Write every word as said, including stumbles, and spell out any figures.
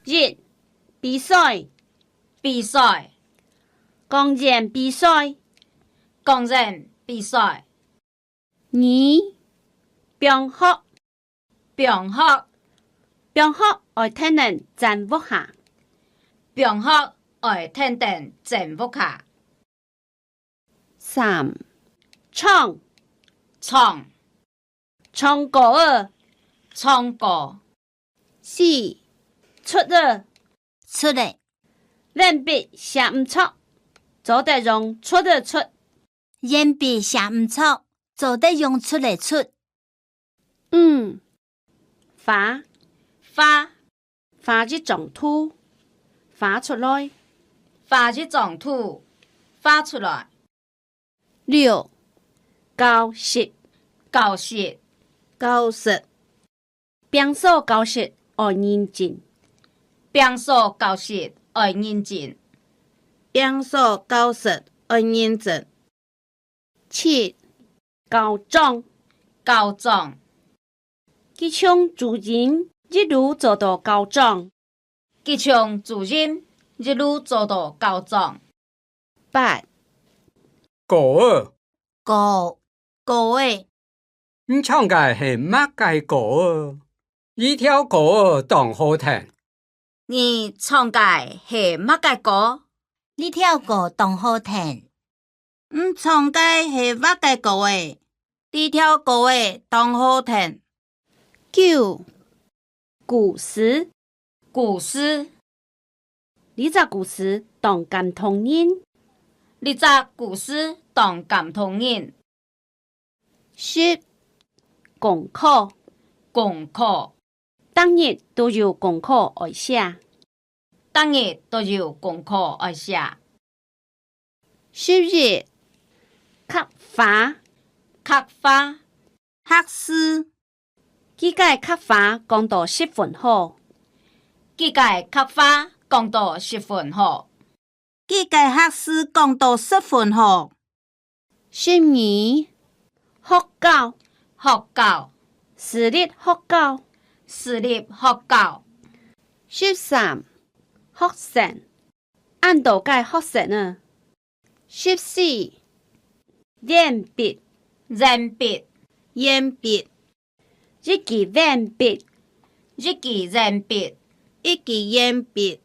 一、比賽。比賽。講演比賽。講演比賽。二、放學。放學。放學愛跈等轉屋下。放學愛跈等轉屋下。三、唱。唱。唱歌仔。唱歌。四、捽仔。捽仔。鉛筆寫毋著，做得用捽仔捽。鉛筆寫毋著，做得用捽仔捽。五、畫。畫。畫一張圖，畫出來。畫一張圖，畫出來。六、教室。教室。教室。摒掃教室愛認真。摒掃教室愛認真。摒掃教室愛認真。七、校長。校長。佢從主任一路做到校長。佢從主任一路做到校長。八、歌仔。歌，歌仔。你唱个係麼个歌仔？這條歌仔當好聽。你唱个係麼个歌？這條歌當好聽。你唱个係麼个歌仔？這條歌仔當好聽。九、故事。故事。這隻故事當感動人。這隻故事當感動人。十、功課。功課。逐日都有功課愛寫。逐日都有功課愛寫。十一、刻畫。刻畫。客事。佢个刻畫講到十分好。佢个刻畫講到十分好。佢个客事講到十分好。十二、學校。學校。私立學校。私立學校。十三、學生。恁多个學生啊！十四、鉛筆。鉛筆。鉛筆。一支鉛筆。一支鉛筆。一支鉛筆。